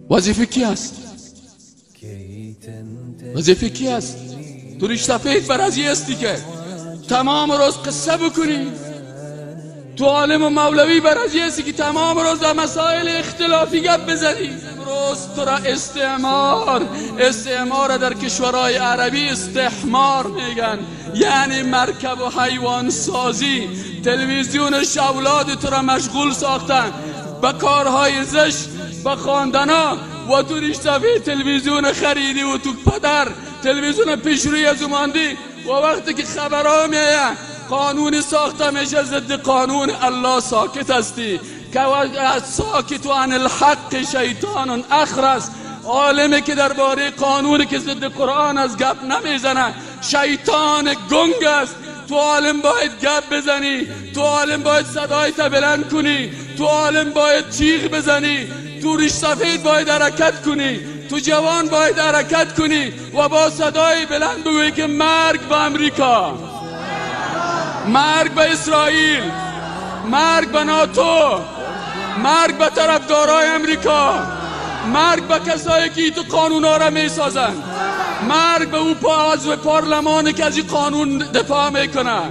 وظیفه کی است؟ وظیفه کی است؟ تو ریش سفید بر از هستی که تمام روز قصه بکنی. تو عالم و مولوی بر از هستی که تمام روز در مسائل اختلافی گپ بزنی. روز تو را استعمار در کشورهای عربی استحمار میگن، یعنی مرکب و حیوان سازی. تلویزیون اولاد تو را مشغول ساختن به کارهای زشت، به خواندنا، و تو ریش سفید تلویزیون خریدی و تو پدر تلویزیون پیشروی از ماندی. و وقتی که خبرها میایه قانون ساخته میشه ضد قانون الله ساکت هستی. که ساکت عن الحق شیطان اخرس. عالمی که درباره قانونی که ضد قرآن از گپ نمیزنه شیطان گنگ است. تو عالم باید گپ بزنی، تو عالم باید صدایت بلند کنی، تو عالم باید چیغ بزنی، تو ریش سفید باید حرکت کنی، تو جوان باید حرکت کنی و با صدای بلند بگویی که مرگ به امریکا، مرگ به اسرائیل، مرگ به ناتو، مرگ به طرفدارای امریکا، مرگ به کسایی که تو قانونا را میسازن، مرگ به او عضو پارلمان که از این قانون دفاع میکنه،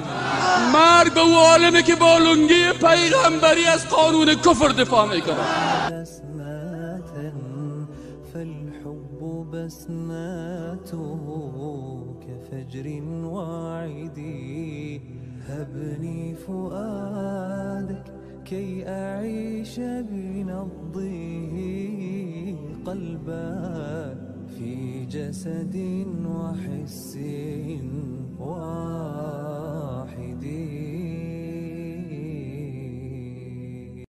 مرگ به او عالمی که با لنگی پیغمبری از قانون کفر دفاع میکنه. فالحب بسماته كفجر واعدي. هبني فؤادك كي أعيش بنبضه قلبا في جسد وحس واحد.